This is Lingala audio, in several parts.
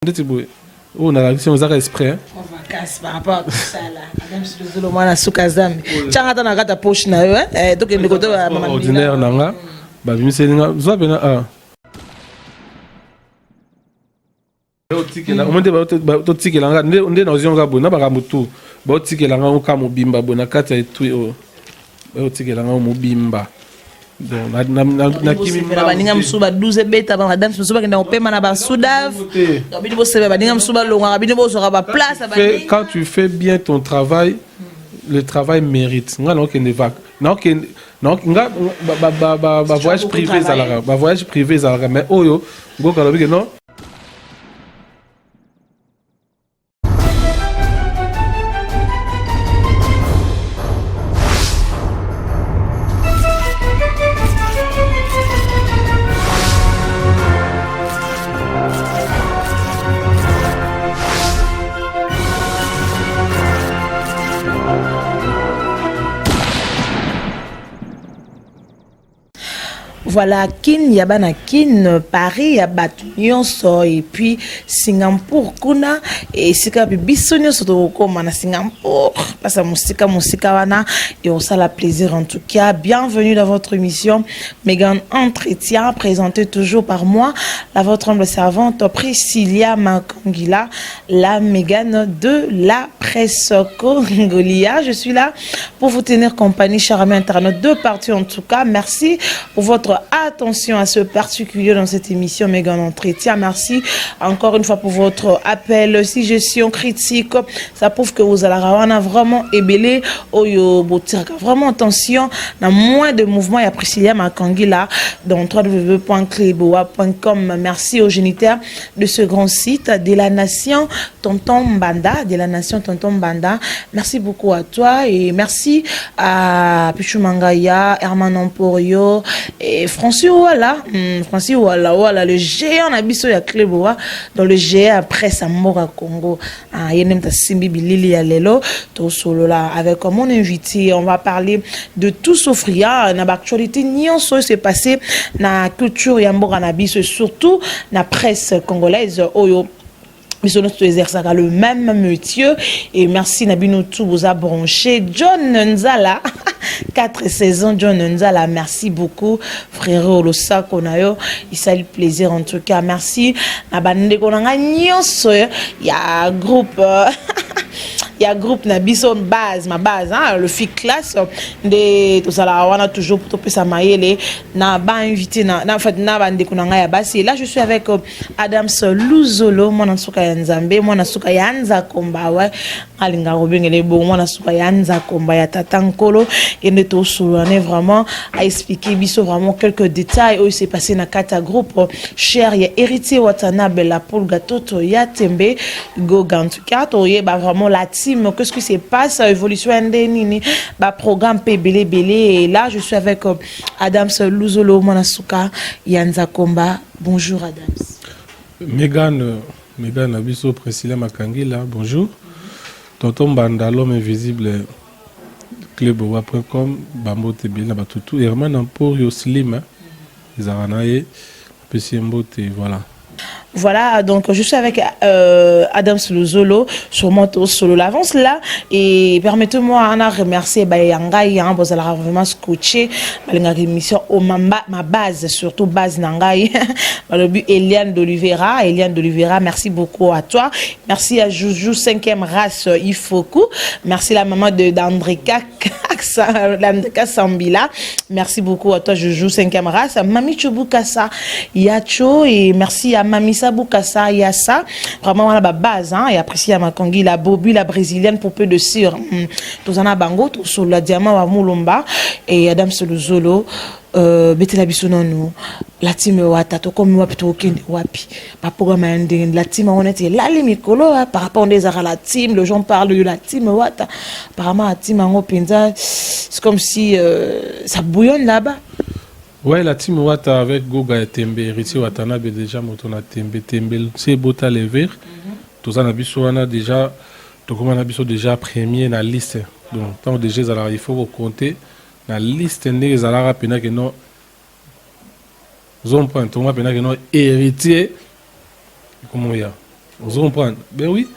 Ndeti boye oyo nalakisi yango ezaka esprit hein? Vacances par rapport à tout ça là. Madame Silozolo mwana suka zambi. Tianga ata na kati ya poche na yo hein. Eh, tokende koto ya mama ordinaire na nga babimiseli nga zwa pena ah. Otikela omoni te totikela nga nde nazwi nga boye na makambo tu baotikela nga oka mobimba boye na kati ya etui oyo baotikela nga mobimba. Bosepela baninga mosusu ba 12 ebeta ba madame mosusu bakenda kopema na basudaf, bino bosepela baninga mosusu balongaka, bino bozwaka baplace. Quand tu fais bien ton travail, le travail mérite. Nga naokende vac naokende nga bavoyage privé ezalaka, bavoyage privé ezalaka, mais oyo ngoka alobi ke non. Voilà, Kin ya bana Kin, Paris ya bato nyonso, et puis Singapour kuna esika biso nyonso tokokoma na Singapour, pasa mosika mosika wana et osala plaisir. En tout cas, bienvenue dans votre émission Megan Entretien, présentée toujours par moi, la votre humble servante Priscilla Makongila, la Megan de la presse congolia. Je suis là pour vous tenir compagnie, chers amis internautes de partout. En tout cas, merci pour votre attention à ce particulier dans cette émission Megan Entretien. Merci encore une fois pour votre appel, suggestion, critique. Ça prouve que vous allez avoir vraiment ébellé. Oyo botiraka vraiment attention na moins de mouvement ya Priscilla Makangila dans www.cleboa.com. Merci aux géniteurs de ce grand site de la nation Tonton Mbanda, de la nation Tonton Mbanda. Merci beaucoup à toi et merci à Pichou Mangaya, Herman Emporio et Francis Ouala, Francis Ouala, Ouala, le géant na biso ya Cleboa dans le géant après sa mort à Congo. Ah, yenem ta simbi bilili ya lelo to solo là avec mon invité, on va parler de tout sauf rien na actualité nyonso s'est passé na culture ya mboka na biso, surtout na presse congolaise oyo biso nyonso toexerçaka le même métier. Et merci na bino tout boza branché. John Nzala, 4 saisons, John Nzala, merci beaucoup frérot, losako na yo esali plaisir. En tout cas, merci na bandeko na nga nyonso ya groupe, ya groupe na biso base, ma base hein, le fi classe nde tozalaka wana toujours pour topesa mayele na bainvité na, en fait, na bandeko na ngai ya basi. Et là je suis avec Adams Luzolo, mwana suka ya Nzambe, mwana suka ya Nzakomba. Ouais, alingaka kobengela ebongo mwana suka ya Nzakomba ya tata Nkolo. Ye nde tosolola vraiment, a expliquer biso vraiment quelques détails oyo s'est passé na kati ya groupe cher ya Héritier Watanabe, la Pulga Toto ya Tembe Goga. En tout cas, toyeba vraiment la team, qu'est-ce qui se passe, évolution ya nde nini, baprogramme mpe ebele ebele. Et là je suis avec Adams Luzolo, mwana suka ya Nzakomba. Bonjour Adams. Megan, Megan na biso Priscilla Makangila, bonjour. Tonton Mbanda, l'homme invisible, cleboa.com, bambote ebele na batutu. Herman Emporio Slim, ezalaka na ye, apesi ye mbote, voilà. Voilà, donc je suis avec Adams Luzolo sur mon solo l'avance là et permettez-moi de remercier Bayangai, hein, vous allez vraiment scotcher balinga émission au mamba, ma base, surtout base na ngai, balobi Eliane d'Oliveira. Eliane d'Oliveira, merci beaucoup à toi. Merci à Joujou 5e race Ifoku. Merci la maman de d'Andrika d'Andrika Sambila. Merci beaucoup à toi Joujou 5e race, Mami Chubukasa Yacho, et merci à Mamisa Bukasa Yassa. Vraiment voilà ma base hein, et apprécié à Makangi la Bobu la brésilienne pour peu de cire. Tozana bango to sur la diamant wa Mulumba et Adam Luzolo. Betela biso nanu la team wata, tokomi wapi, tokokende wapi, baprogramme ya ndenge la team yango neti elali mikolo par rapport nde ezalaka la team. Le gens parle de la team wata, apparemment la team yango mpenza, c'est comme si ça bouillonne là-bas. Ouais, la team Wata avec Goga et Tembe, Héritier Watanabe déjà, moto na Tembe, Tembe, c'est Bota Lever. Toza na biso wana déjà, tokoma na biso déjà premier na liste. Donc, tant déjà, ezalaka, il faut compter na liste ndenge ezalaka pena ke non, zone point, tokoma pena ke non, héritier, comment ya. Ozo comprendre? Ben oui,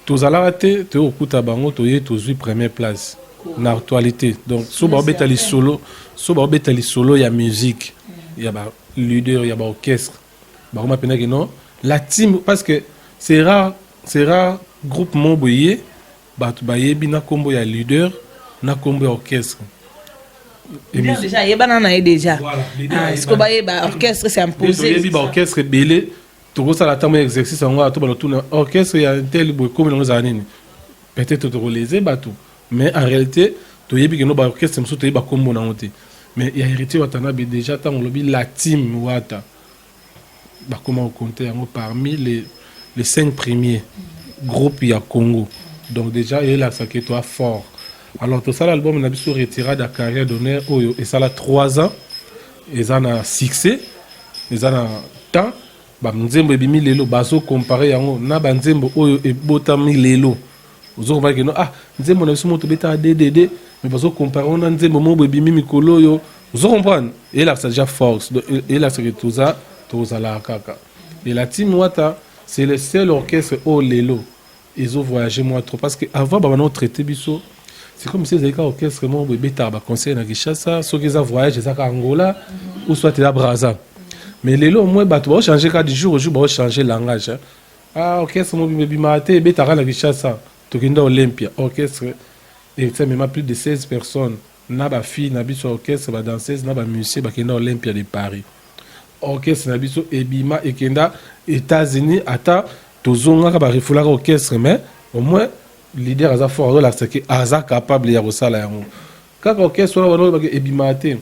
tozalaka te, toye kokuta bango, toye tozwi première place na actualité. Donc so baobeta lisolo, so baobeta lisolo ya musique ya ba leader ya baorchestre, bakoma mpenaki non, la team, parce que c'est rare, c'est rare groupe mo boye bato bayebi na nkombo ya leader, na nkombo ya orchestre. Déjà ayebana na ye déjà. Siko bayeba orchestre, c'est imposé. Toyebi baorchestre ebele, tokosala ata mo exercice yango ato balotuna orchestre ya tel boye, komi nango ezala nini, peut-être tokolese bato, mais en réalité toyebi keno baorchestre mosusu toyebi bakombo nango te. Mais ya Héritier Watanabe, déjà ntango olobi la team Wata, bakoma kocompter yango parmi les cinq premiers groupes ya Congo. Donc déjà eyelakisaki toa fort. Alors tosala album na biso Retirade ya carrière d'honneur oyo esala 3 ans, eza na succès, eza na temps. Banzembo ebimi lelo, bazocomparer yango na banzembo oyo ebotami lelo. Ozocomparer keno ah, nzembo na biso mo tobetaka ddd, mais bazocomparer ngo na nzembo moko boye ebimi mikolo oyo. Ozocomprendre? Eyelakisa déjà force, eyelakisaka toza, tozalaka kaka. Et la team Wata, c'est le seul orchestre oyo lelo ezovoyage moi trop, parce que avant babana otraiter biso, c'est comme si ezali kaka orchestre moko boye ebetaka baconcert na Kinshasa, soki eza voyage eza kaka Angola ou soit eza Braza. Mais lelo au moins bato baochange kaka du jour au jour, baochange langage. Ah, orchestre mobimba ebimaka te, ebetaka na Kinshasa. Tokenda Olympia, orchestre Héritier amema plus de 16 personnes na bafille na biso orchestre, badanseuse na bamusicien, bakenda Olympia de Paris. Orchestre na biso ebima, ekenda États-Unis. Ata tozongaka, barefoulaka orchestre, mais au moins leader aza fort, azolakisa ke aza capable ya kosala yango. Kaka orchestre wana wana ebimaka te,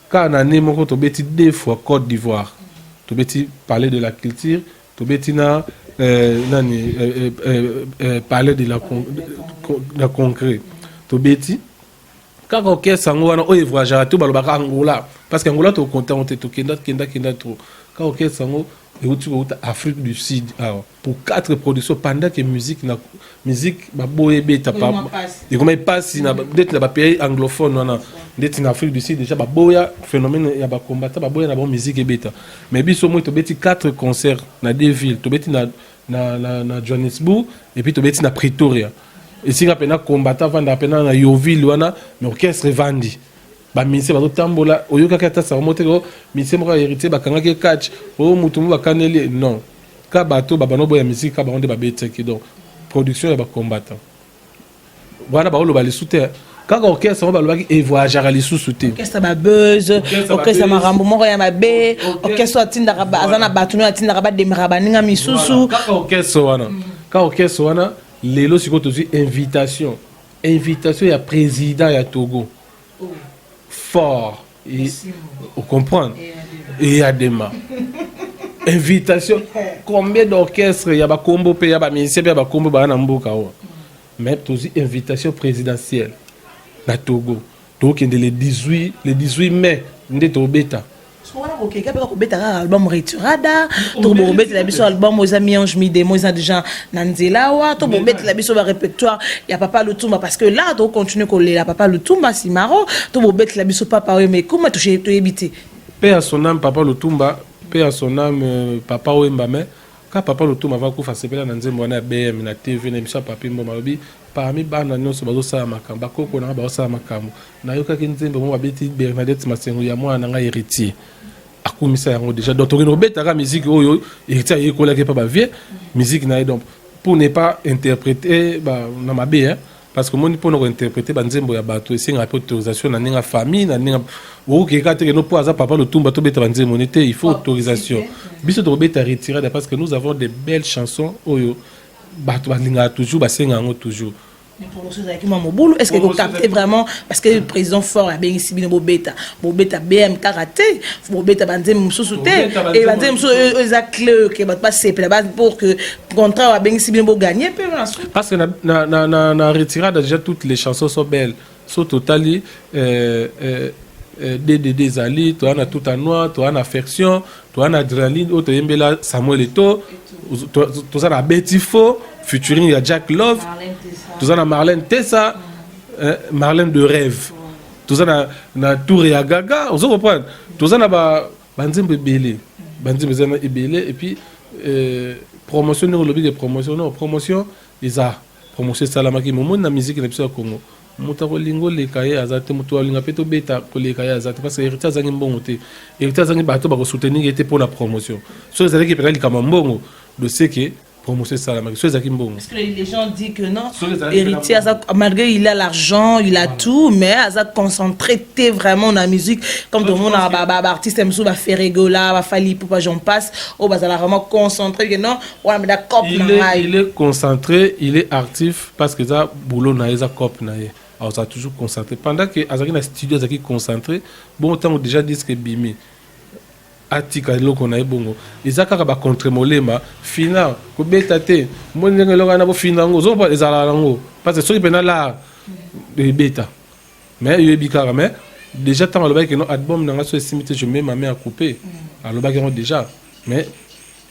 kaka na année moko tobeti deux fois Côte d'Ivoire, tobeti Palais de la Culture, tobeti na nani, Palais de la Congrès. Tobeti kaka orchestre yango wana oyo evoyageaka te, balobaka Angola, parce que Angola tokonta yango te, tokenda kenda kenda trop. Kaka orchestre yango euti kouta Afrique du Sud awa pour quatre productions, pendant que musique na musique baboya ebeta, ekoma epasi ndeti na bapays anglophone wana, ndeti na Afrique du Sud déjà baboya phénomène ya bacombattant, baboya na bango musique ebeta. Mais biso moi tobeti quatre concerts na deux villes, tobeti na Johannesburg et puis tobeti na Pretoria, esika mpena combattant avandaka mpena na Yeoville wana. Mais orchestre evandi, bamusicien bazotambola, oyokaki ata sango mo te musicien moko ya Héritier bakangaki catch oyo motu mo bakaneli. Non, ka bato babanda boya musique, ka bango nde babetiaki. Donc production ya bacombattant wana baoloba lisusu te, kaka orchestre yango balobaki evoyageaka lisusu te. Orchestre babuzz, orchestre makambo moko ya mabe, orchestre atindaka, aza na bato no atindaka bademaka baninga misusu. Kaka orchestre wana, kaka orchestre wana. Lelo sikoyo tozwi invitation, invitation ya président ya Togo fort ocomprendre eyadema invitation. Combien d'orchestre ya bakombo mpe ya bamusicien mpe ya bakombo baya na mboka oyo? Mais tozwi invitation présidentielle na Togo, tokende le 18, le 18 mai nde tobeta. Wana kokeka mpe kobeta kaka album Retirada, to bokobetela biso album oyo eza Mi-ange Mi-démon, eza déjà na nzela awa, to bobetela biso barépertoire ya papa Lutumba, parce que là tokocontinue kolela papa Lutumba Simaro, to bobetela biso papa oyo mekuma, toyebi te. Paix à son âme, papa Lutumba, paix à son âme, papa Wemba. Mais ka papa Lutumba ava kufa, asepela na nzembo wana ya BM na TV na émission ya Papi Mboma. Alobi parmi bana nyonso bazosala makambo, bakoko nanga bazosala makambo, nayokaki nzembo mo babeti Bernadette Masengo ya mwana na ngai Héritier, akumisa yango déjà. Donc tokende kobetaka musique oyo Héritier ayekolaki mpa bavie musique na ye. Donc pour ne pas interpréter na mabe, hein, parce que omoni, mpona kointerpréter banzembo ya bato esengaka mpe autorisation na ndenge ya famille, na ndenge okokeka te keno mpo aza papa Lutumba, tobeta banzembo ne te, il faut autorisation. Biso tokobeta Retirade parce que nous avons des belles chansons oyo bato balingaka toujours, basenga yango toujours. Promotion ezalaki mwa mobulu. Est ce que kokapte vraiment? Parce que président fort abengisi bino, bobeta, bobeta BM kaka te, bobeta banzembo mosusu te, e banzembo mosusu oyo eza clé ke bato basepela pour que contrat abengisi bino boganye mpe. Parce que na Retirade déjà toutes les chansons sont belles. So totali DDD ezali, toza na Tout en noir, toza na Affection, toza na Adrénaline oyo toyembela Samuel Eto, toza na Beti Fo featuring ya Jack Love, toza na Marlène Tessa, Marlène de rêve, toza na Tour ya Gaga. Ozo comprendre? Toza na banzembo ebele, banzembo eza na ebele. Et puis Promotion, ndenge olobi ke promotion, non, promotion eza, promotion esalamaki. Momoni na musique na biso ya Congo, moto akolinga oleka ye aza te, moto alinga mpe tobeta koleka ye aza te, parce que Héritier azangi mbongo te, Héritier azangi bato bakosoutenir ye te mpo na promotion. So ezalaki mpenza likambo ya mbongo, dossier ke promotion esalamaki, so ezalaki mbongo. Parce que les gens disent que non, Héritier, malgré il a l'argent, il a tout, mais aza concentré te vraiment na musique. Comme tout le monde, ba artiste mosusu, ba Ferre Gola, ba Fally Ipupa, j'en passe, oyo bazala vraiment concentré que non, wana meda cop na ngai. Il est concentré, il est actif parce que eza boulot na ye, eza cop na ye. Aza toujours concentré. Pendant que azalaki na studio, azalaki concentré. Bongo ntango déjà disque ebimi, atika eloko na ye. Bongo eza kaka bacontre molema fina kobeta te. Moni ndenge eloko wana bofina yango, ozompa ezalaka nango, parce que soki mpena la ebeta, mais yoyebi kaka. Mais déjà ntango alobaki no album na nga so esimbi te, je mets ma main à couper, alobaki yango déjà. Mais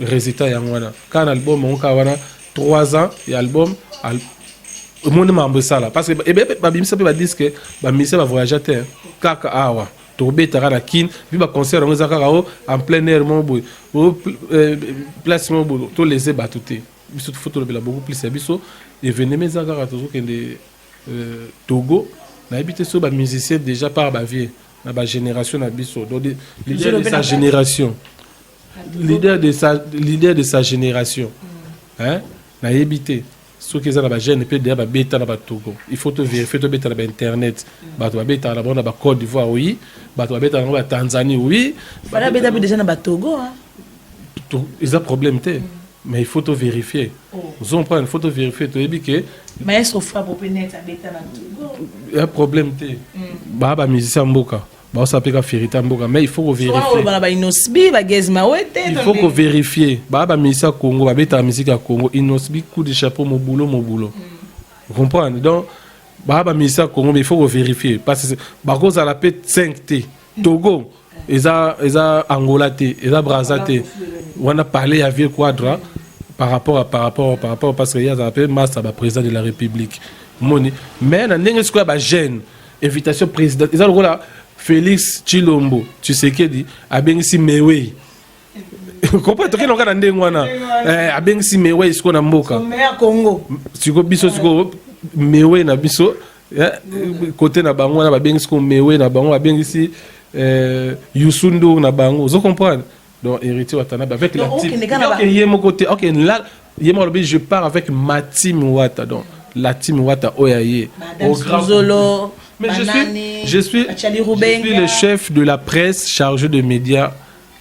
résultat yango wana kaka na album yango kaka wana, 3 ans ya album, omoni makambo esala, parce que babimisa mpe badisque, bamusicien bavoyage te, kaka awa tobetaka na Kine. Mpe baconcert yango eza kaka o en plein air moko boye, o place moko boye, tolese bato te. Biso faut tolobela beaucoup plus ya biso événement eza kaka tozokende Togo. Nayebi te so bamusicien déjà par bavie na bagénération na biso. Donc leader de sa génération, leader de sa génération, hein, nayebi te soki eza na bajeune mpe deya babeta na batogo. Il faut tovérifie, tobeta na bainternet. Bato babetaka na bango na bacôte d'Ivoire, oui, bato babetaka nango batanzanie, oui. Beta mpe déjà na batogo. Eza problème te, mais il faut tovérifier. Ozomprendre, il faut tovérifier, toyebi ke Maestro Fabo mpe net abeta na Togo. Ya problème te, baa bamusicien mboka baosala mpe ka fierté ya mboka, mais il faut kovérifier. Ba Innoss'B, bagaz Mawete. Il faut kovérifier. Baa bamusicien ya Congo, babetaka musique ya Congo. Innoss'B, coup de chapeau, mobulo mobulo, comprendre. Donc baa bamusicien ya Congo, mais il faut kovérifier, parce que bakozala mpe 5 te. Togo eza Angola te, eza Braza te. Wana parler ya vieux Quadra par rapport, parce que ye azala mpe master baprésident de la République, moni. Mais na ndenge sikoyo ya bajeune, invitation président eza lokola Félix Tshilombo Tshisekedi abengisi Mewei, comprendre, tokende kaka na ndenge wana, abengisi Mewei sikoyo na mboka. Congo. Sikoyo biso, sikoyo Mewei na biso kote na bango wana, babengisi ko Mewei na bango, babengisi Youssou N'Dour na bango, ozo comprendre. Donc Héritier Watanabe avec la team, ok, ye moko te, ok, là ye moko alobi: «Je pars avec ma team Wata.» Donc la team Wata oyo aye. Zolo. Mais je suis le chef de la presse, chargé de médias.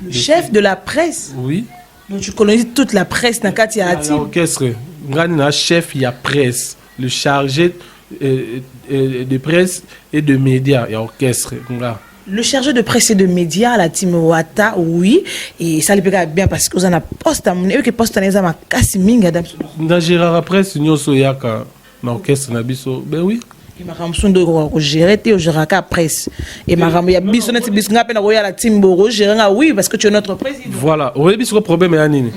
Le chef de la presse? Oui. Donc tu colonises toute la presse na kati ya la team? Orchestre ngani na chef ya presse, le chargé de presse et de médias ya orchestre nga. Le chargé de presse et de médias, la team Wata, oui. Et ça le bien parce que vous avez poste à mon que poste na makasi mingi, Adam. Na gérard presse nyonso yaka na orchestre na biso, ben oui. Makambo mosusu nde okoka kogérer te, ogéraka presse e makambo ya biso neti biso nga mpe na koya la team bokogérer nga, oui, parce que tu es notre président. Voilà, oyebi siko problème ya nini?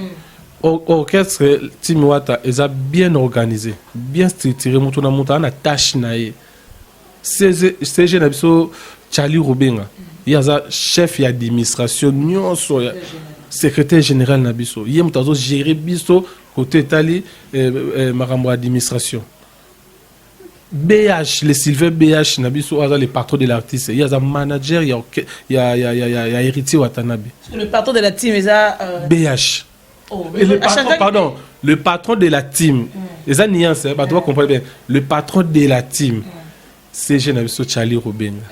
Orchestre team Wata eza bien organisé, bien structuré. Moto na moto aza na tâche na ye. CG na biso Charlie Rubenga, ye aza chef ya administration nyonso, ya secrétaire général na biso. Ye moto azogérer biso côté etali makambo ya administration. BH, le Sylvain BH na biso aza le patron de l'artiste, ye aza manager ya Héritier Watanabe. Le patron de la team eza BH. Oh, et le patron, pardon, le patron de la team, eza nuance, bato bacomprendre bien. Le patron de la team, CG na biso Charlie Rubenga.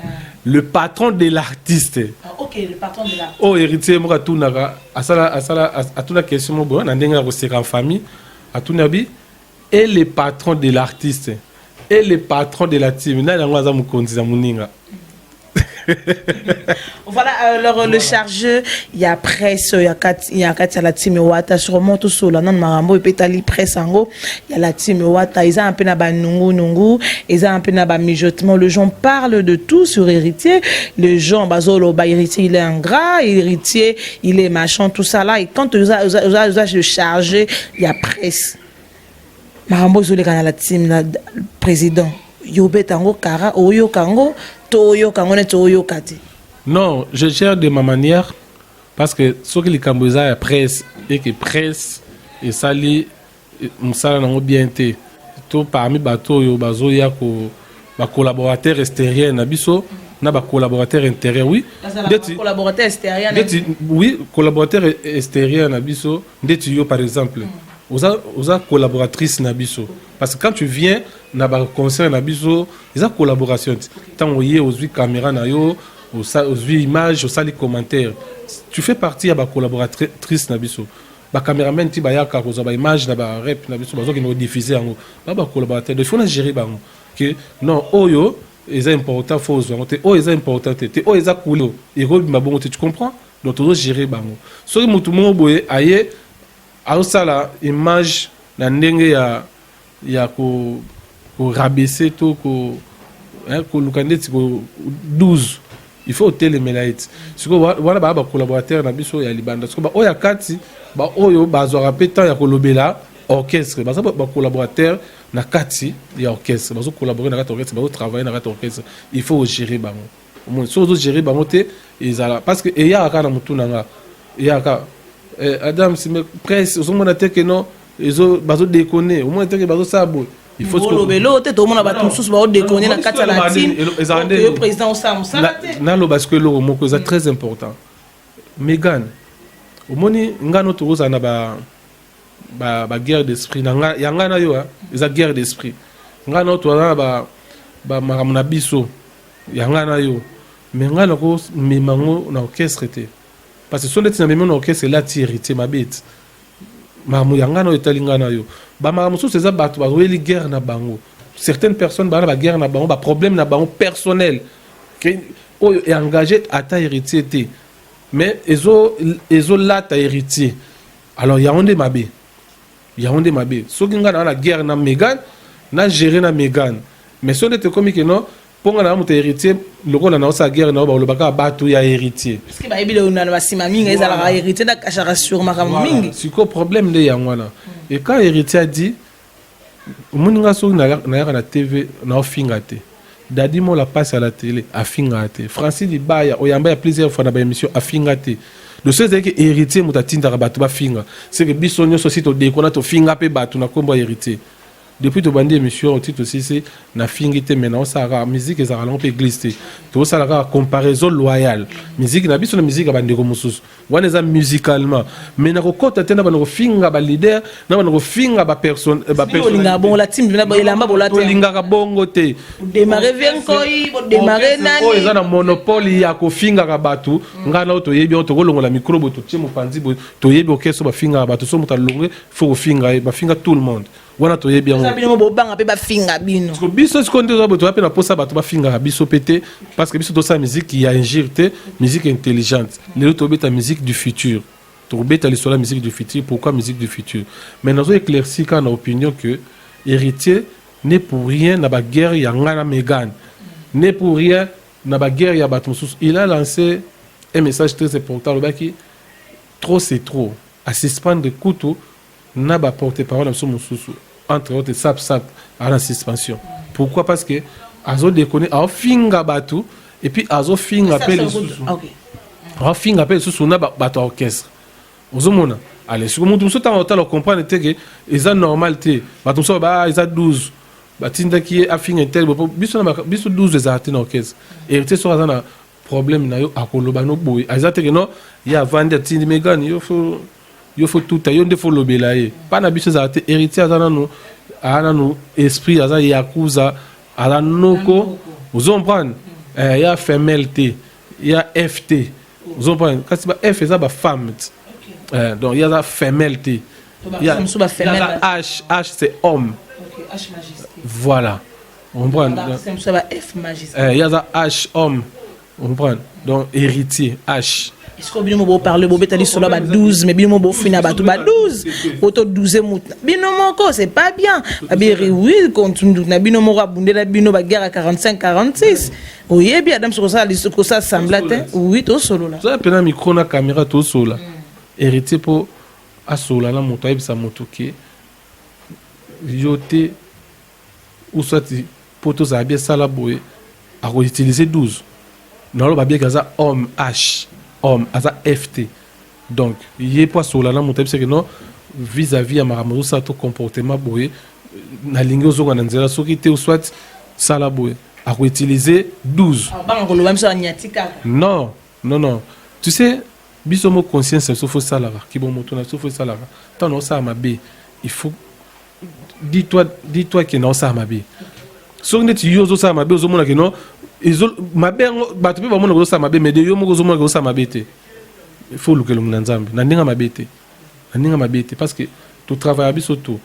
Le patron de l'artiste. Ah, ok, le patron de l'artiste. Oyo Héritier moko atunaka, asala atuna question moko boye na ndenge ya koseka en famille, atuna bi: «Et le patron de l'artiste et le patron de la team, nani yango aza mokonzi na moninga?» Voilà, alors voilà. Le chargé, il y a presse, il y a quatre, il y a la team Wata, sûrement tout ça, non, marambo, et puis presse en gros, il y a la team Wata, ils ont un peu na ba nungu nungu, ils ont un peu na ba mijotement, les gens parlent de tout sur Héritier, les gens, bazolo, ba Héritier, il est ingrat, Héritier, il est machin, tout ça là, et quand tu as le chargé, il y a presse. Marambo, ils ont la team, la président, yobeta yango kara, oyoka yango, to oyoka yango neti oyoka te. Non, je gère de ma manière. Parce que soki likambo eza ya presse eke presse esali mosala nango bien te, to parmi bato oyo bazoya ko bacollaborateur extérieur na biso na bacollaborateur intérieur, oui. Ndeti collaborateur extérieur? Ndeti, oui, collaborateur extérieur na biso, ndeti yo par exemple, oza collaboratrice na biso, parce que quand tu viens na baconcert na biso, eza collaboration ti. Ntango oye, ozwi caméra na yo, ozwi image, osali commentaire, tu fais partie ya bacollaboratrice na biso. Bacameraman ti bayaka kozwa baimage na barep na biso, bazokende kodiffuser yango, ba bacollaborateur. Donc il faut na gérer bango ke non, oyo eza important, faut ozwa yango te, oyo eza important te, te oyo eza couleur ekobima bongo te, tu comprends? Donc tozogérer bango. Soki motu moko boye aye azosala image na ndenge ya korabaisser to koluka ndeti ko 12, il faut otelemela ye ti. Sikoyo wana baya bacollaborateur na biso ya libanda. Sikoyo baoyo ya kati, baoyo bazwaka mpe temps ya kolobela orchestre, baza bacollaborateur na kati ya orchestre, bazocollabore na kati ya orchestre, bazotravaille na kati ya orchestre. Il faut ogérer bango. Omoni, soki ozogérer bango te, ezala parce que eyaka kaka na motu na nga, eyaka Adam sime presse, ozomona te ke non, bazodéconner, omona te ke bazosala boye. Il faut olobela te, tomona bato mosusu baodéconner na kati ya la team, yo président osala mosala te. Naloba sikoyo eloko moko eza très important. Megan, omoni, ngano tokozala na ba guerre d'esprit ya ngai na yo, eza guerre d'esprit. Ngai na yo toza na bamakambo na biso ya ngai na yo, mais ngai nakomema yango na orchestre te, parce que so ndeti namemi na orchestre, elati héritier mabe ti. Makambo ya ngai na oyo etali ngai na yo, bamakambo mosusu eza bato bazoyeli guerre na bango. Certaines personnes baa na baguerre na bango, baproblème na bango personnel oyo engagé ata héritier te, mais ezolata héritier. Alors yango nde mabe, yango nde mabe. Soki ngai naa na guerre na Megan, na gérer na Megan, mais so nde tekomi ke non, mpo nga na moto héritier, lokola naosala guerre na yo, balobaka bato ya héritier. Parce que bayebi na basima mingi ezalaka héritier nakashaka sur makambo mingi. Sikoyo problème nde yango wana. Et quand héritier a dit, omoni, nga soki nayaka na TV, naofinga te. Dadi Mola passe à la télé, afingaka te. Francis Libaya oyamba ya plusieurs fois na baémission, afinga te. Donc so ezalaki héritier moto atindaka bato bafinga, c'est que biso nyonso si todekona, tofinga mpe bato na nkombo ya héritier. Depuis tobandi émission oti tosisi, nafingi te, mais naosalaka musique, ezalaka nango mpe église te. Tozosala kaka comparaison loyale, musique na biso na musique ya bandeko mosusu, wana eza musicalement, mais nakokɔta te na banda kofinga baleader, na banda kofinga bapersone. Tolingaka bongo te. Oyo eza na monopole ya kofingaka bato, ngai na oyo toyebi yango. Tokolongola micro boye, totie mopanzi boye, toyebi orchestre bafingaka bato. So moto alongwe, faut kofinga ye, bafinga tout le monde, wana toyebi yango. Bino bobanga mpe bafinga bino. Biso sikoyo nde toza boye, toza mpe na posa bato bafingaka biso mpe te, parce que biso tosala musique ya injure te, musique intelligente. Lelo tobeta musique du futur, tokobeta lisolo ya musique du futur. Pourquoi musique du futur? Mais nazo éclaircir kaka na opinion que héritier n'est pour rien na baguerre ya ngai na Megan, n'est pour rien na baguerre ya bato mosusu. Il a lancé un message très important, alobaki trop c'est trop, asuspendre kutu na baporte parole na biso mosusu, entre autres Sap Sap aza na suspension. Pourquoi? Parce que azodéconner, aofinga bato, et puis azofinga mpe lisusu, aofinga mpe lisusu na bato ya orchestre. Ozomona, ale siko motu mosusu ntango otala, comprendre te ke eza normal te. Bato mosusu ba eza 12 batindaki ye afinga tel. Biso biso 12 ezala te na orchestre. Héritier soki aza na problème na yo, akoloba no boye. Aza te ke non, ye avandi, atindi Megani, yo faut, yo faut tuta, yo nde faut lobela ye. Mpa na biso ezala te. Héritier aza nanu, aza nanu esprit, aza yakuza, aza noko, ozo comprendre? Ya femelle te, ya f te, ozo comprendre? Kasi ba f eza bafemme te. Donc ye aza femelle te. Ya h, h c'est homme. Voilà, on comprend? Ye aza h, homme, on comprend? Donc héritier h. Est-ce que bino mo boparle, bobeta lisolo ba 12, mais bino mo bofina bato ba 12, oto 12 motu bino moko, c'est pas bien. Babiri oui, contre na bino moko abundela bino baguerre ya 45 46. Oyebi Adam, kosala kosala sembla te, oui, tosolola. Toza mpena micro na caméra, tosolola. Héritier mpo asola na moto, ayebisa moto ke yo te ou soit mpo tozala bien, esala boye, akoutiliser 12. Naloba bieke aza homme h, homme, aza f te. Donc ye mpo asola na moto, ayebisaki non, vis-à-vis ya makambo ozosala to comportement boye, nalingi ozonga na nzela. Soki te, soit sala boye, akoutiliser 12. Banga koloba biso anyati kaka. Non, non, non, tu sais, biso mo conscience na biso fo esalaka kibomoto na biso fo esalaka. Ntango naosala mabe, il faut dis-toi, dis-toi ke naosala mabe. Soki neti yo ozosala mabe, ozomona ke non, mabe yango bato mpe bamona kozosala mabe, mais de yo moko ozomona ke ozosala mabe te, il faut oluka elongi na Nzambe na ndenge mabe te, na ndenge mabe te, parce que totravailla biso to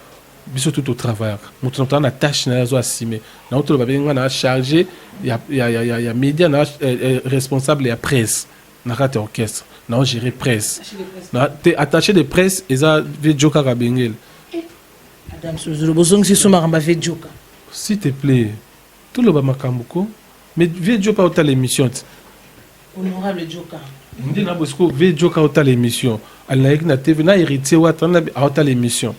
biso tu totravaillaka. Moto na moto aza na tâche na ye azo assume. Na otoloba mpe nga na chargé ya média na responsable ya presse na kati ya orchestre, na ogérer presse na te. Attaché de presse eza vejo kaka bengele. Adam Sozolo, bozongisi so makambo ave joka. S'il te plaît, toloba makambo ko, mais vie joka otala émission te. Honorable Joka. Nde na bosiko vie joka otala émission, alinaki na TV na Héritier Wata aotala émission.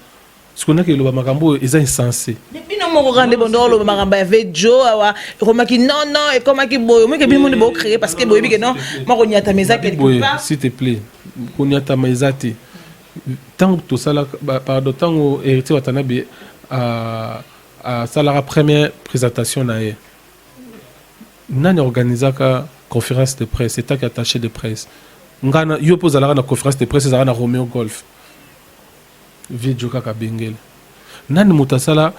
Sikoyo naki eloba makambo oyo eza insensé. Bino moko kaka nde bondo oloba makambo ya vejo awa, ekomaki non, non, ekomaki boye. Omoki bino nde bocréer, parce que boyebi ke non, moko nyatama eza quelque boye part. S'il te plaît, koniatama eza te. Ntango tosalaka, pardon, ntango Héritier Watanabe asalaka première présentation na ye, nani organisaka conférence de presse? Etaki attaché de presse nga na yo mpo ozalaka na conférence de presse, ezalaka na Romeo Golf, video kaka bengele. Nani moto asala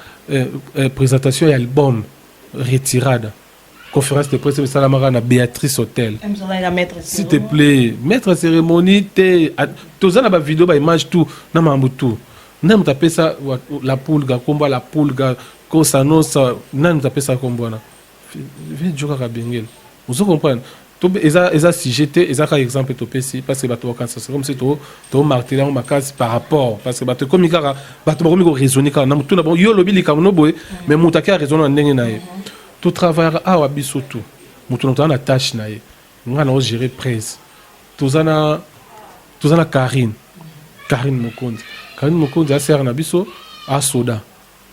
présentation ya album Retirada? Conférence de presse esalamaka na Béatrice Hotel. S'il te plaît, maître cérémonie te, toza na bavideo, baimage, tout na makambo tout. Nani moto apesa La Pulga nkombo ya La Pulga Kosanosa? Nani moto apesa nkombo wana? Video kaka bengele. Ozo comprendre? Eza sujet te, eza kaka exemple topesi, parce que bato bakanisa c'est comme si tomarteler yango makasi par rapport, parce que bato ekomi kaka, bato bakomi koraisonner kaka na motu na bango. Yo olobi likambo no boye, mais moto ake araisonner na ndenge na ye. Totravaillaka awa biso tu, moto na moto aza na tâche na ye. Nga na ogérer presse, toza na Karine, Karine Mokonzi. Karine Mokonzi asere na biso, asoda,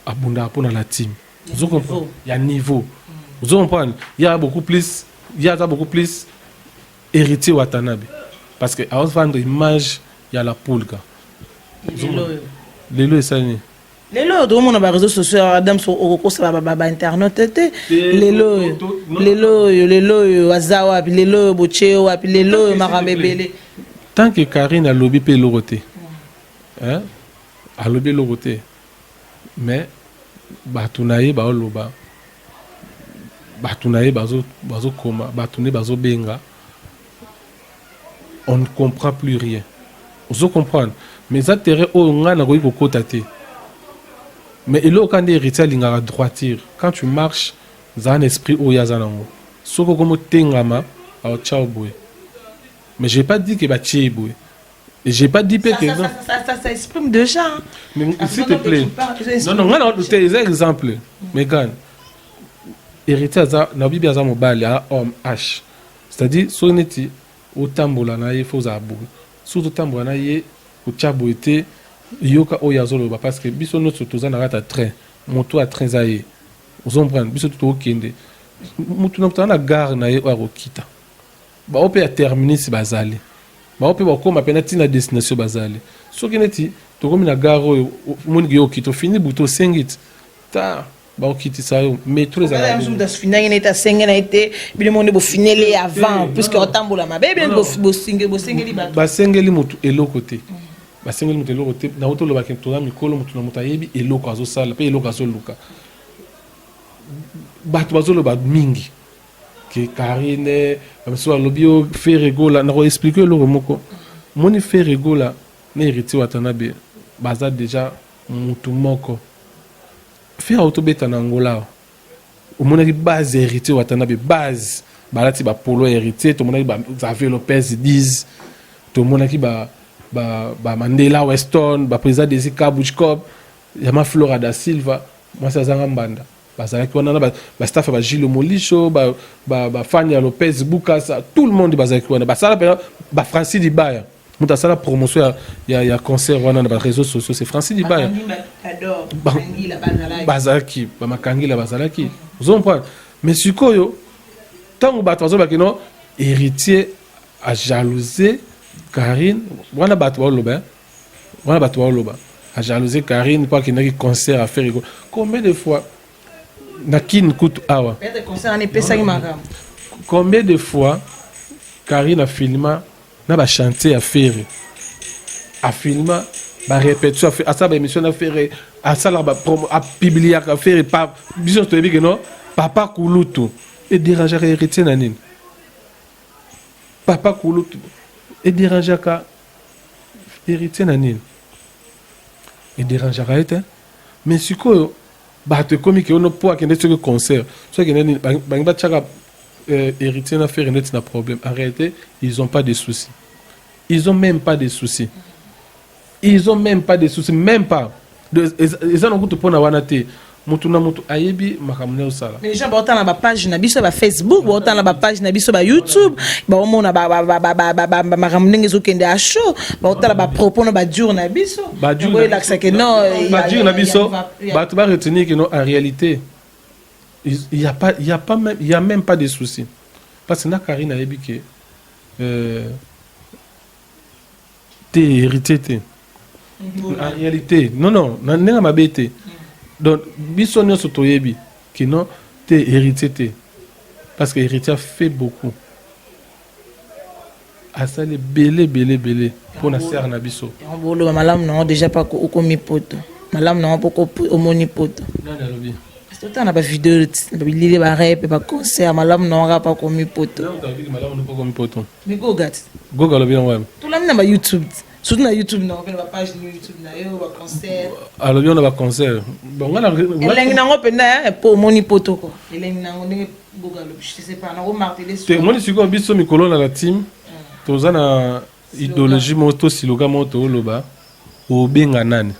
abundaka mpo na la team. Ozo comprendre? Ya niveau, ozo comprendre? Ya beaucoup plus, ye aza beaucoup plus Héritier Watanabe, parce que aovendre image ya La Pulga. Lelo esali nini? Lelo oyo tokomona baréseau sociaux, Adam, okokosa bainternet te. Lelo oyo, lelo oyo, lelo oyo aza wapi? Lelo oyo botie wapi? Lelo oyo makambo ebele. Tant que Karine alobi mpe eloko te, alobi eloko te, mais bato na ye baoloba, bato na ye bazokoma, bato nde bazobenga, on ne comprend plus rien. Ozo comprendre? Mais eza terrain oyo ngai nakoki kokota te. Mais eloko kaka nde Héritier alingaka droiture. Quand tu marches, zala na esprit oyo aza nango. Soki okomi otengama, aotya boye. Mais j'ai pas dit que batie ye boye, et j'ai pas dit mpe que ça, ça, ça, ça exprime déjà. Hein. Mais s'il te plaît, non, non, ngai na te, eza exemple. Megan, Héritier aza na bibi, aza mobali, aza homme h, c'est-à-dire soki neti otambola na ye, fo ozala boye. Soki ozotambola na ye, kotya boye te, yoka oyo azoloba, parce que biso nyonso toza na kati ya train. Moto ya train eza ye, ozocomprendre? Biso tokokende, motu na moto aza na gare na ye oyo akokita. Bao mpe ya terminus bazali, bao mpe bakóma mpe na ntina destination bazali. Soki neti tokomi na gare oyo, omoniki yo okita, ofini butu, osengi ti ta bakokitisa yo. Métro ezala afinangi neti asenge na ye te. Bino mo nde bofineli avant, puisque otambola mabe, bino bosengeli bato. Basengeli motu eloko te, basengeli moto eloko te. Nango tolobaki toza mikolo, motu na moto ayebi eloko azosala mpe eloko azoluka. Bato bazoloba mingi ke Karine, bamosusu balobi o Ferre Gola. Nakoexpliquer eloko moko. Moni, Ferre Gola na Héritier Watanabe baza déjà motu moko. Ferre autobeta na Angola, omonaki base ya Héritier Watanabe, base balati bapolo ya Héritier. Tomonaki ba Xavier Lopez 10, tomonaki ba Mandela Weston, baprésident Desi Kabuchkop, Yama Flora da Silva, mwasi azanga mbanda, bazalaki wana na bastaff ya bagile Molisho, bafani ya Lopez Bukasa, tout le monde bazalaki wana. Basala mpena bafrancis Libaya, moto asala promotion ya concert wana na baréseaux sociaux, c'est Francis Libaya. Bazalaki bamakangila, bazalaki, ozocomprendre? Mais sikoyo ntango bato bazolobaki non, Héritier ajalouse. Karine wana, bato baoloba, wana bato baoloba ajalouse Karine mpo akendaki concert a Ferre. Combien de fois na Kine kutu awa? Combien de fois Karine afilma na bachantier ya Ferre, afilma barépétition, asala baémission na Ferre, asalaka bapromo, apubliaka Ferre? Pa biso toyebi ke non, papa kulutu edérangeaka Héritier na nini? Papa kulutu edérangeaka Héritier na nini? Edérangeaka ye te. Mais sikoyo bato ekomi ke ono mpo akende soki concert, soki akende nini, bangi batiaka Héritier na Ferre neti na problème. En réalité, ils ont pas de soucis, ils ont même pas de soucis, ils ont même pas de soucis, même pas. Eza na kutu mpona wana te. Mutu na mutu ayebi makambo nde osala. Mais les gens baotala na bapage na biso ya bafacebook, baotala na bapage na biso bayoutube, baomona makambo ndenge ezokende ya show, baotala bapropos na badure na biso elakisake non. Badure na biso, bato baretenir que non, en réalité, il y a pas il y a pas même il y a même pas de soucis, parce que na Karine ayebi ke te, Héritier te. En réalité, non, non, na ndenge mabe te. Donc biso nyonso toyebi ke non te, Héritier te, parce que Héritier a fait beaucoup, asali ebele ebele ebele mpo na sere na biso. Boloba malamu nango déjà mpa okomi poto, malamu nango mpo omoni poto. Nani alobi? Totala na bavideo, bilili, barep, baconcert, malamu nango kaka mpa okomi poto. Malamu mpo okomi poto. Mais Goga ti. Goga alobi yango wana. Tolandi na bayoutube, surtout na YouTube nango mpe na bapage na YouTube na yo, baconcert. Alobi wana baconcert. Bon, elengi nango mpenza mpo omoni poto ko, elengi nango ndenge Goga alobi, je sais pas, nango martele. Te, omoni sikoyo biso mikolo na la team toza na idéologie moko to slogan moko tooloba: obenga nani?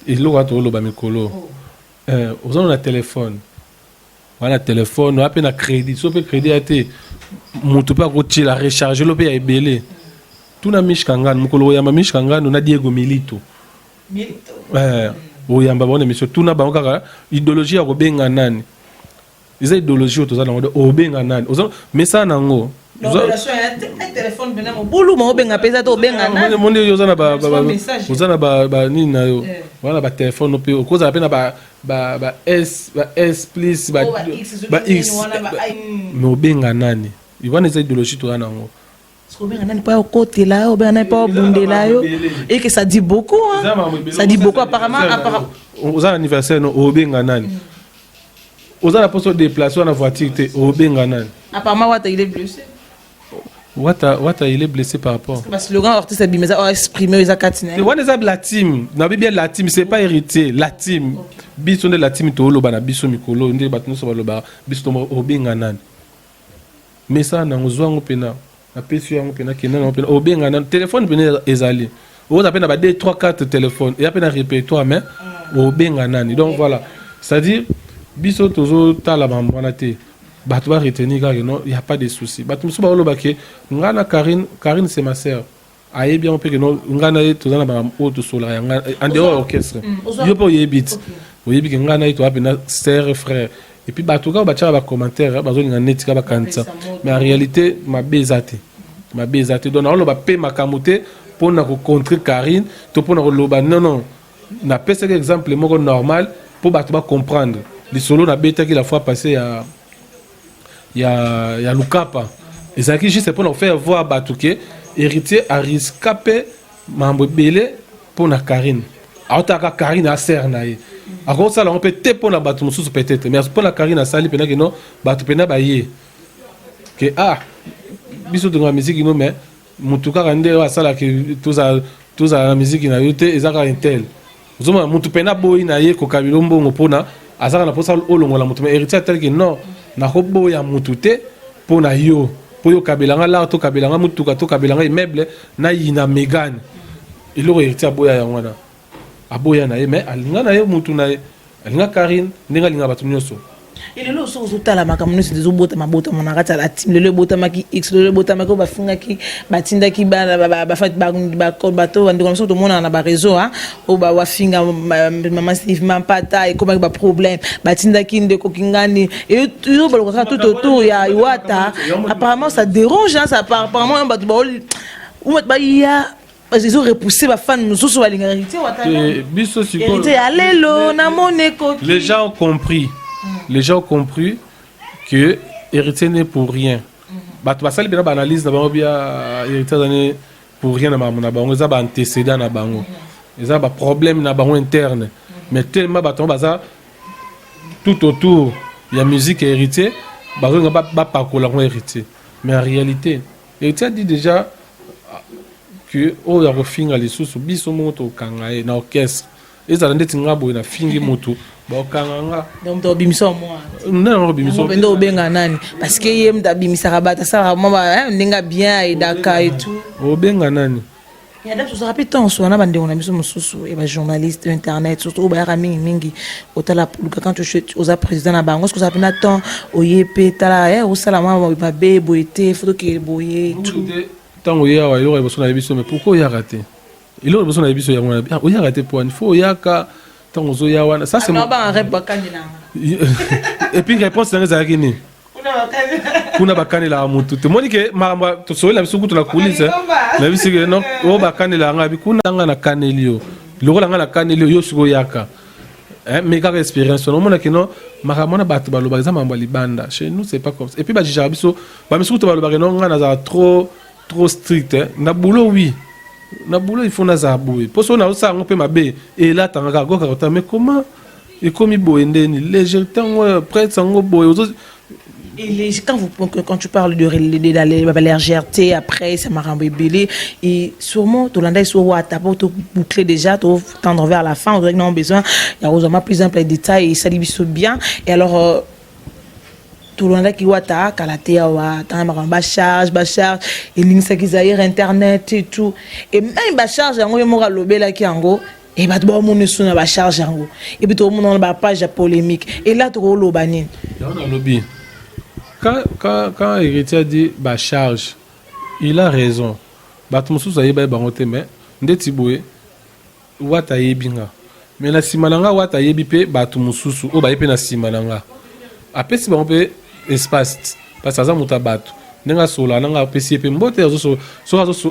Eloko wana tooloba mikolo, oza na telefone wana, telefone oya mpe na crédit, so mpe crédit ya te, moto mpe akotiela recharge lo mpe ya ebele. Tuna Mishka Ngano mokolo oyamba Mishka Ngano na Diego Milito, oyamba bango na émission, tuna bango kaka idéologie ya kobenga nani. Eza idéologie oyo toza nango: obenga nani? Mesala nango. Mobulu ma obenga mpenza te, obenga. Monde oza na banini na yo wana, batelefone mpe okozala mpe na ba S, ba S plus, ba X, mais obenga nani? Wana eza idéologie toza nango. Obenga nani mpo okotela yo? Obenga nani mpo obundela yo? Et que ça dit beaucoup, hein? Ça dit beaucoup apparemment. Oza na anniversaire no, obenga nani? Oza na mposa odéplace wana voiture te, obenga nani? Apparemment Wata, il est blessé. Wata, Wata, il est blessé par rapport Parce que slogan artiste abima eza exprimer, eza kati na ye. Wana eza la team nabi bien, la team, c'est pas Héritier, la team. Biso nde la team tooloba na biso mikolo nde bato nyonso balobaka biso: obenga nani? Mesala nango, zwa yango mpena, napesi yango mpena, kenda nango mpena. Obenga nani? Telefone mpena ezali, oza mpe na ba 2 3 4 téléphone, eya mpe na répertoire, mais obenga nani? Donc voilà, c'est à dire biso tozotala mambo wana te. Bato baretenir kaka non, y a pas de souci. Bato mosusu baoloba ke nga na Karine, Karine c'est ma sœur, ayebi yango mpe ke non, nga na ye toza na makambo oyo tosolaka yanga en dehors ya orchestre. Yo mpe oyebi ti, oyebi ke ngai na ye toza mpena sœur frère. Et puis bato kaka batiaka bacommentaire, bazolinga neti kaka bakanisa, mais en réalité mabe eza te, mabe eza te. Donc naoloba mpe makambo te mpona kocontrer Karine to mpona koloba non, non. Napesaki exemple moko normal mpo bato bacomprendre lisolo nabetaki la fois passée ya Lukapa. Ezalaki juste mpona kofaire voir bato ke Héritier ariska mpe mambo ebele mpona Karine. Aotaka Karine asere na ye, akosala yango mpe te mpona bato mosusu peut-être, mais mpona Karine asali mpena ke non, bato mpena baye ke ah, biso tonga misiki no, mais motu kaka nde oyo asalaka tozala na misiki na yo te, eza kaka intel. Ozomona motu mpena boyi na ye kokabila mbongo mpona azaka na mposa olongola motu, mais Héritier atalaki non, nakoboya motu te mpo na yo, mpo yo okabelanga lar, tokabelanga motuka, tokabelanga immeuble, nayina Megane. Eloko Héritier aboya yango wana, aboya na ye, mais alinga na ye mutu na ye, alinga Karine ndenge alinga bato nyonso. Elelo so. Soki ozotala makambo nyonso ezobotama botama na kati ya la team, lelo ebotamaki x, lelo ebotamaki oyo bafingaki, batindaki bana bato, bandeko na biso tomonaka na baréseau oyo bafinga mama Steve Mampata, ekomaki baproblème, batindaki ndeko Kingani eyo baloka kaka tout autour ya Wata. Apparemment ça dérange, hein, ça apparemment bato baya ezo repousser bafan mosusu balingaka Héritier Wata. Biso Héritier ya lelo namoni ekoki. Les gens ont compris, les gens ont compris que Héritier n'est pour rien. Bato basali mpena baanalyse na bango bia Héritier azali pour rien na makambo na bango, eza baantécédent na bango, eza baproblème na bango interne. Mais tellement bato yango baza tout autour ya musique ya Héritier, bazolinga bapakola yango Héritier. Mais en réalité, Héritier a dit déjà que oyo akofinga lisusu biso moko tokanga ye na orchestre. Ezala ndeti nga boye, nafingi motu, bakokanga nga. Donc obimisa mwa Nde nango obimisa. Mpe nde obenga nani? Parce que ye moto abimisaka bato, asalaka mwa ndenge bien, aidaka et tout. Obenga nani? Ya tozalaka mpe ntango wana, bandeko na biso mosusu ya bajournaliste internet, surtout oyo bayaka mingimingi otala luka, quand oza président na bango, soki ozala mpe na temps, oye mpe tala, osala mwa mabe boye te, faut tokende boye. Tout ntango oye awa, eloko ya liboso na yebi biso, mais pourquoi oyaka te? Eloko liboso na yebi biso yango, oyaka te po ani faut oyaka ntango ozoya wana. Ça c'est et puis réponse nanga ezalaki nini? Kuna bakanelaka motu te. Moni ke makambo tosolela biso kutu na coulisse na biso ke non, oyo bakanelaka nga bi kuna, nga nakaneli yo lokola nga nakaneli yo, yo sikoyo oyaka. Mais kaka expérience wana, omonaki no makambo wana bato balobaka eza makambo ya libanda. Chez nous, c'est pas comme ça. Et puis bajugeaka biso, bamisusu kutu balobaka no nga nazala trop trop strict na boulot. Oui, na boulot il faut nazala boye, mpo soki nazosala yango mpe mabe, elatanga kaka gokaka kota. Mais comment ekomi boye ndeni légèreté yango prête yango boye? Et quand tu parles de la légèreté, après, ça m'a rembellé. Et sûrement, tu l'as sur Wata, pour te boucler déjà, te tendre vers la fin, on dirait que nous avons besoin, il y a vraiment plus un de détails et ça dit bien. Et alors, tolandaki Wata kala te awa, tanga makambo bacharge, bacharge elingisaki Zaire internet et tout. Et même bacharge yango, ye moko alobelaki yango e, bato baomona esu na bacharge yango, et puis tokomona wana bapage ya polémique. Et là tokoloba nini? Yango nalobi, quand Héritier a dit bacharge, il a raison. Bato mosusu ayeba ye bango te, mais ndeti boye Wata ayebi nga, mais na nsima na nga Wata ayebi mpe bato mosusu oyo baye mpe na nsima na nga, apesi bango mpe espace parce aza moto ya bato. Ndenge asololaka nanga, apesi ye mpe mbote. Soki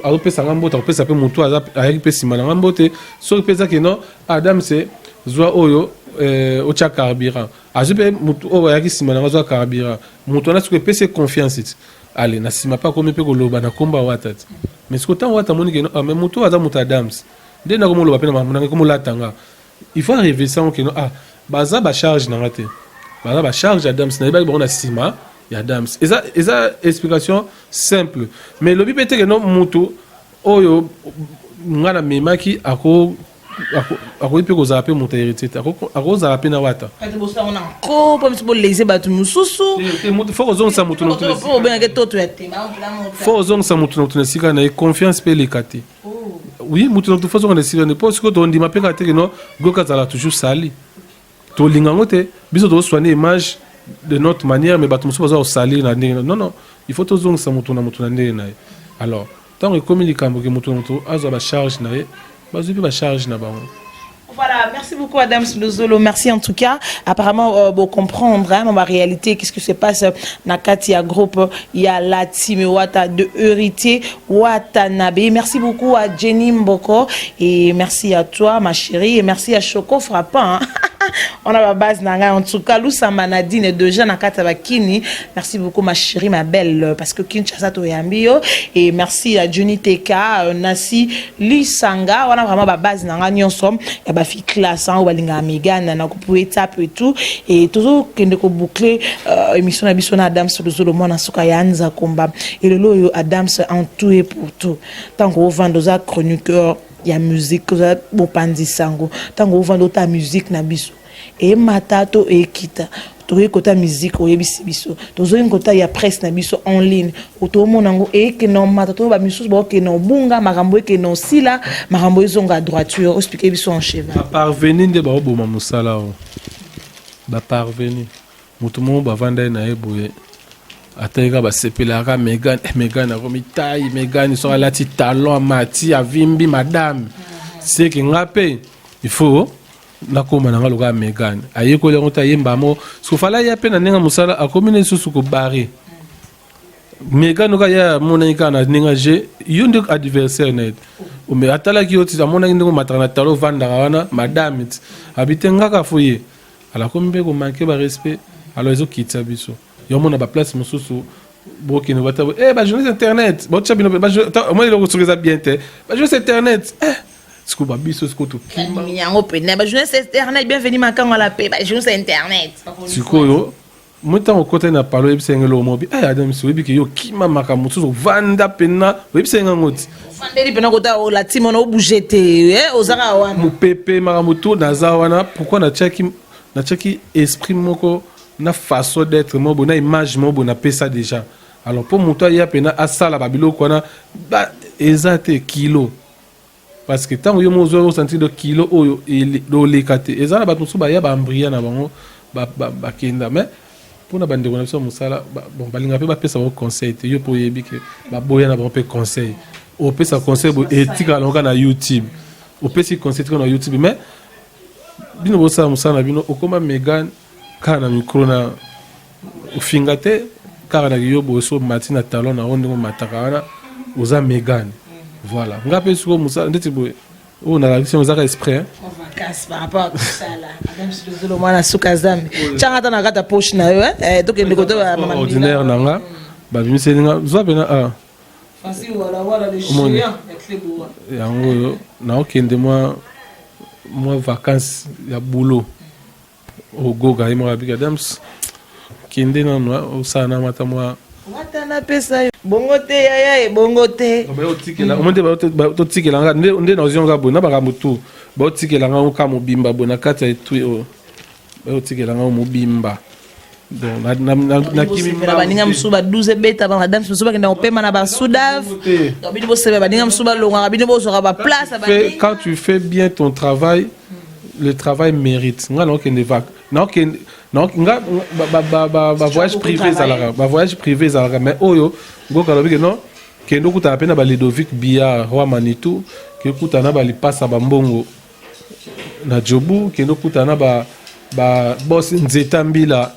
azopesa nga mbote, akopesa mpe motu ayaki mpe nsima na nga mbote. Soki mpe ezaki non, Adam se zwa oyo, otya carburant, azwi mpe motu oyo ayaki nsima na nga azwa carburant. Motu wana soki epesi ye confiance ti ale na nsima mpe akomi mpe koloba na nkombo ya Wata ti. Mais soki ntango Wata amoni ke ah, mais motu oyo aza moto Adams, nde nakomoloba mpe na makambo nanga, ekomolata nga, il faut arriver sango ke non, ah, baza bacharge na nga te, baza bacharge Adams, nayebaki bango na nsima ya Adams. Eza explication simple, mais elobi mpe te ke no motu oyo nga namemaki akoki mpe kozala mpe moto ya Héritier te, akozala mpe na Wata. Mpo biso bolese bato mosusu. Faut kozongisa motu na obengaki toto ya te. Faut kozongisa motu na motu na esika na ye. Confiance mpe eleka te. Oui, motu na motu faut azonga na esika na ye, mpo sikoyo tondima mpe kaka te ke no goka azala toujours sali, tolinga yango te. Biso tozosoigne image de notre manière, mais bato mosusu baza kosalir na ndenge. Non, non, il faut tozongisa motu na motu na ndenge na ye. Alors ntango ekomi likambo ke motu na motu azwa bacharge na ye, bazwi mpe bacharge na bango. Voilà, merci beaucoup Adam Lozolo, merci en tout cas. Apparemment, bon, comprendre, hein, ma réalité, qu'est-ce qui se passe dans ya groupe, il y a la team Wata de Héritier Watanabe. Merci beaucoup à Jenny Mboko et merci à toi ma chérie et merci à Choco Frappant. Hein. On a la base nanga en tout cas Loussamba Nadine déjà na kati bakini. Merci beaucoup ma chérie, ma belle, parce que Kinshasa to yambio et merci à Johnny TK, Nasi Lisanga, on a vraiment ba base nanga nyonso ya ba fi classe hein, balinga Megan na ko étape et tout et toujours kende ko boucler émission na biso na Adams Luzolo, mwana suka ya Nza Komba. Et lelo oyo Adams, en tout et pour tout, tant ovanda oza chroniqueur ya musique, oza mopanzi sango, ntango ovanda ota musique na biso emata to ekita, tokoki kota musique, oyebisi biso, tozoyi kota ya presse na biso en ligne, tomona yango ekende omata to bamisusu baokende obunga, makambo ekende osila, makambo ezonga droiture, oexplique biso en cheval. Baparvenu nde baoboma mosala oyo, baparvenu. Moto moko bavanda ye na ye boye, atali kaka, basepelaka Megan. Megan akomi tai, Megan soki alati talon, amati, avimbi madame, seke nga mpe il faut nakóma na nga lokola Megan. Ayekoli yango te, ayemba mo sokofala ya mpe na ndenge mosala akomi na lisusu kobare Megan oka ye amonaki kaka na ndenge je yo nde adversaire na ye, mais atalaki yo ti amonaki ndenge omataka na talo, ovandaka wana madame, ti abi te ngaka fo ye. Alors akomi mpe komanquer barespect. Alors ezokitisa biso. Yo omona baplace mosusu bokende bata bajournaliste internet botya bino omoni eloko soki eza bien te, bajournaliste internet sikoyo babiso sikoyo tokima. Yango pene bajournaliste internet, bienvenu makango ala pe bajournaliste internet. Sikoyo mo ntango okotani na palo, oyebisa yango eloko moko bi Adam, si oyebi ke yo okima makambo mosusu, ovanda mpena, oyebisa yango yango ti. Ofandeli mpena kota olati mona obouge te, ozaka wana. Mopepe makambo tu naza wana. Pourquoi natiaki esprit moko na façon d'être moko boye, na image moko boye napesa déjà? Alors mpo moto aya mpena asala babiloko wana, eza te kilo, parce que ntango yo mo ozwa osentir de kilo oyo oleka te. Eza na bato mosusu baya baambria na bango, bakenda, mais mpona bandeko na biso ya mosala, bon, balingaka mpe bapesa bango conseil te. Yo mpo oyebi ke baboya na bango mpe conseil, opesa conseil boye etikala nango kaka na YouTube. Opesi conseil, etikala na YouTube. Mais bino bosala mosala na bino, okóma Megan kaka na micro na ofinga te, kaka na yo boye so omati na talon na yo ndenge omataka wana, oza Megan. Voilà, nga mpe sikoyo mosala ndeti boye oyo nalakisi yango ezaka esprit. Vacances par rapport à tout ça là, Adam Silozolo, mwana suka zambe, tianga ata na kati ya poche na yo, tokende koto. Ordinaire na nga babimiseli nga, zwa pena a yango oyo naokende mwa vacances ya boulot. Ogoga ye moko abiki Adams, kende nano osala na mata mwa. Wata napesa yo bongo te yaya, ebongo te. Omoi nde totikela nga nde nazwi nga boye na makambo tu, baotikela nga ka mobimba boye na kati ya etui oyo, baotikela nga mobimba. Donc baninga mosusu ba 12 ebeta, bamadame mosusu bakenda kopema na basudaf, bino bosepela, baninga mosusu balongaka, bino bozwaka baplace. Quand tu fais bien ton travail, le travail mérite. Nga naokende vac, naokende nga bavoyage privé ezalaka, bavoyage privé ezalaka, mais oyo ngoka alobi ke non, kende okutana mpe na baludovic Bia roi Manitou, ke okutana na balipasa bambongo na Jobu, kende okutana na babos Nzeta Mbila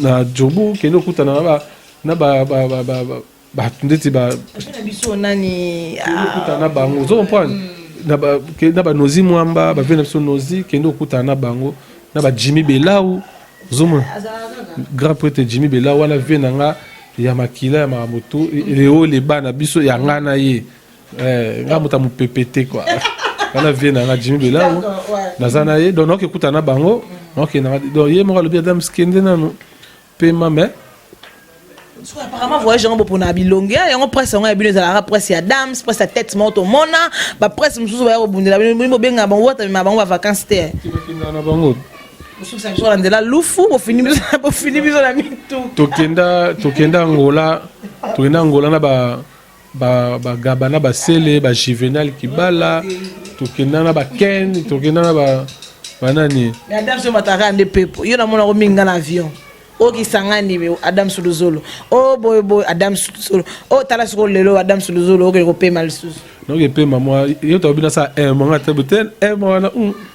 na Jobu, kende okutana na bato ndeti biso nani. Okutana na bango, ozo comprendre, na banozi mwamba bavie na biso nozi, kende okutana na bango, na bajimi Belau, ozomona grand prêtre Jimi Belau wana, vie na nga ya makila ya makambo tu leo leba na biso ya nga na ye, nga moto ya mopepe te kua wana, vie na nga Jimi Belau naza na ye. Donc naoke kutana na bango, naokende. Donc ye moko alobi: "Adams, kende nanu pema." Mais So apparemment voyage yango bopona bilongi yango, presse yango ya bino ezalaka presse ya Dams, presse ya tete moko. Tomona bapresse mosusu baya kobundela bino, bino bobenga bango wata mema bango bavacance te. Bakendaka na bango. Bosukisa biso na nzela lufu, bofini biso na mitu. Tokenda Angola, tokenda Angola na ba bagaba na basele, bajuvenal Kibala, tokenda na baken, tokenda na banani. Mais Adam so mataka nde pepo yo namonako mingi nga na avion okisangani. Adam Suluzolo o boye boye, Adam Suluzolo o tala sikoyo lelo, Adam Suluzolo okende kopema lisusu. Donc epema mwa yo tobi nasala un mois, nga te te un mois wana,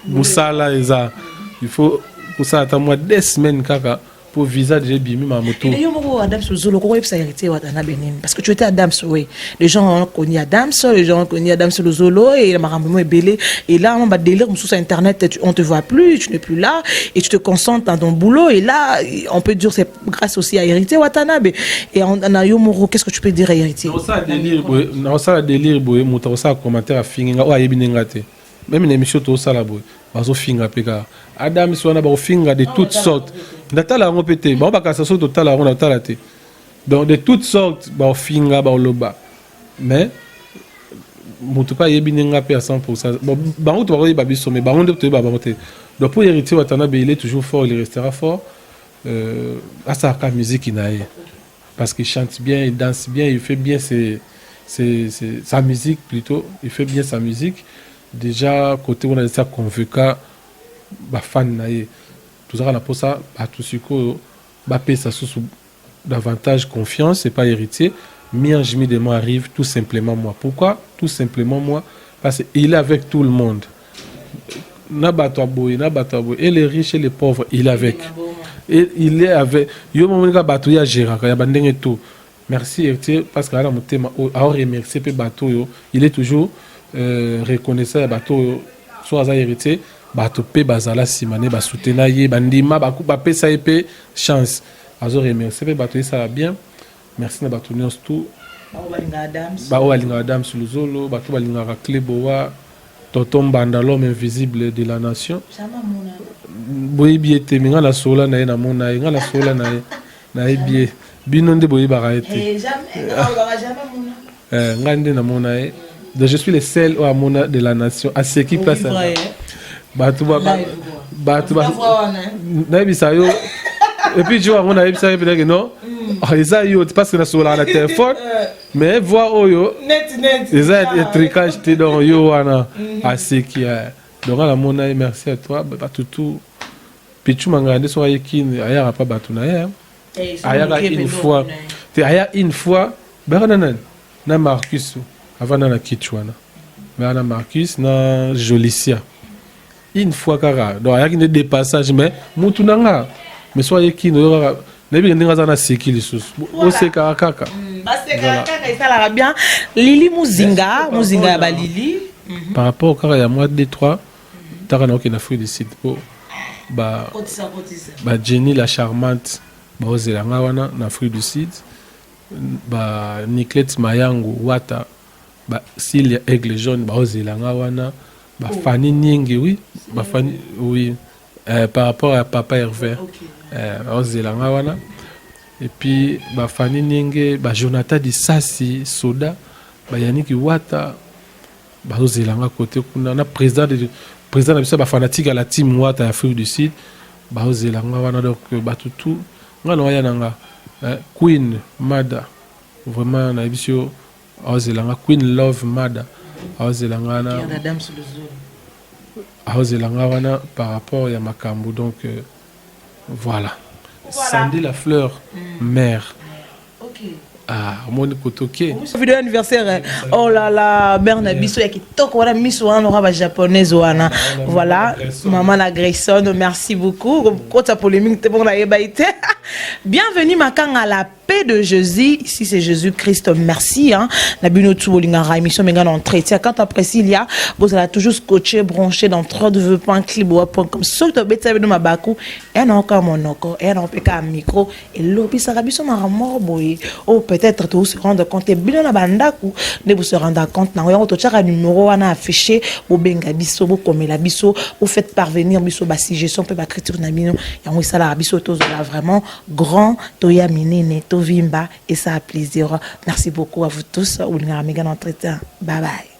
mosala eza, il faut kosala ata mwa 2 semaines kaka po visa déjà ebimi makambo to. Yo moko Adams Luzolo, koko yebisa Héritier Watanabe nini? Parce que tu étais Adams, oui, les gens ont connu Adams, les gens ont connu Adams Luzolo et makambo mo ebele. Et là on va délire mosusu internet, on te voit plus, tu n'es plus là et tu te concentres dans ton boulot. Et là on peut dire c'est grâce aussi à Héritier Watanabe. Et na yo moko, qu'est-ce que tu peux dire à Héritier? Naosala délire boye, naosala délire boye, moto akosala commentaire afingi nga oyo ayebi ndenge nga te. Même na émission tosala boye, bazofinga mpe kaka Adams wana, bakofinga de toutes sortes. Natala yango mpe te, bango bakasa soki totala yango, natala te. Donc de toutes sortes bakofinga, bakoloba, mais moto mpe ayebi ndenge nga mpe à 100. Bon, bango to bakoyeba biso, mais bango nde toyeba bango te. Donc pour Héritier Watanabe, il est toujours fort, il restera fort. Asalaka musique na ye parce qu'il chante bien, il danse bien, il fait bien sa musique plutôt, il fait bien sa musique. Déjà côté wana eza convoquer bafan na ye. Tozalaka na mposa bato sikoyo bapesa susu davantage confiance. C'est pas Héritier. Mi-ange mi-démon arrive, tout simplement moi. Pourquoi tout simplement moi? Parce qu'il est avec tout le monde, na bato ya boye, na bato ya boye, et les riches et les pauvres, il est avec, et il est avec yo. Momonika bato ye agéraka ya bandenge tout. Merci Héritier, parce que aza na motema oyo aoremercie mpe bato oyo. Il est toujours reconnaissant ya bato oyo. So aza Héritier, bato mpe bazala nsima ne, basutena ye, bandima, bapesa ye mpe chance. Azoremercie mpe bato, esala bien. Merci na bato nyonso tout baoyo balingaka Dams Luzolo, bato balingaka Cleboa, Tonton Mbanda, l'homme invisible de la nation. Boyebi ye te, me ngai nasola na ye, namona ye, ngai nasola na ye, nayebi ye. Bino nde boyebaka ye te, ngai nde namona ye. Donc je suis le seul oyo amona de la nation aseki place. Bato, bato nayebisa yo. Et puis jour yango nayebisa ye peut-être non, eza yo, parce que nasololaka na téléphone, mais voix oyo eza trucage te. Donc yo wana aseki. Donc nga namona ye. Merci à toi, bato tout. Pichu Mangala nde soki aye Kini, ayaka mpa bato na ye. Ayaka une fois te, aya une fois, bayaka na nani, na Marcus. Avanda na kiti wana, bayaka na Marcus na Jolicia une fois kaka. Donc ayaki nde de passage, mais mutu na nga. Mais so aye Kini oyo kaka, nayebi ndenge aza na seki lisusu, osekaka kaka. Basekaka kaka, esalaka bien. Lili Muzinga, Muzinga ya balili. Par rapport kaka ya mwa 2 3 taka, naokende Afrique du Sud po ba Jenny la charmante baozela nga wana na Afrique du Sud, ba Niclet Mayangu Wata, ba Silia Aigle Jaune baozela nga wana, bafani nyingi. Oui, bafani, oui, par rapport à papa Hervé, baozela nga wana. Et puis bafani nyingi, ba Jonathan Disasi Soda, bayaniki Wata bazozela nga kote kuna na président de président na biso, bafanatike ya la team Wata ya Afrique du Sud bazozela nga wana. Donc bato tout, nga na waya na nga Queen Mada, vraiment nayebi si yo aozela nga. Queen Love Mada aozela nga wana, aozela nga wana par rapport ya makambo. Donc voilà. Sandy la Fleur, mère. Ah, omoni kotoke. Vidéo anniversaire, oh là là, mère na biso ya kitoko wana, miso wana loka bajaponaise wana. Voilà, mama na Grayson, merci beaucoup. Kota polémique te, bongo nayeba ye te. Bienvenue makanga, la paix de Jésus ici, c'est Jésus Christ. Merci, hein, na bino tout bolingaka émission Menga na Entretien. Quant à Priscilla, bozala toujours scotché, branché dans www.cliboa.com. Soki tobetisa bino mabaku eya na oka monoko, eya na opeka micro, elobisaka biso makambo moko boye oyo peut-être tose rendre compte. Bino na bandako nde bose rendre compte nango. Yango totiaka numéro wana affiché, bobenga biso, bokomela biso, bofaites parvenir biso basuggestion mpe bacritique na bino. Yango esalaka biso tozala vraiment grand, toya minene, tovimba, esala plaisir. Merci beaucoup à vous tous olingaka Mega na Entretien. Bye bye.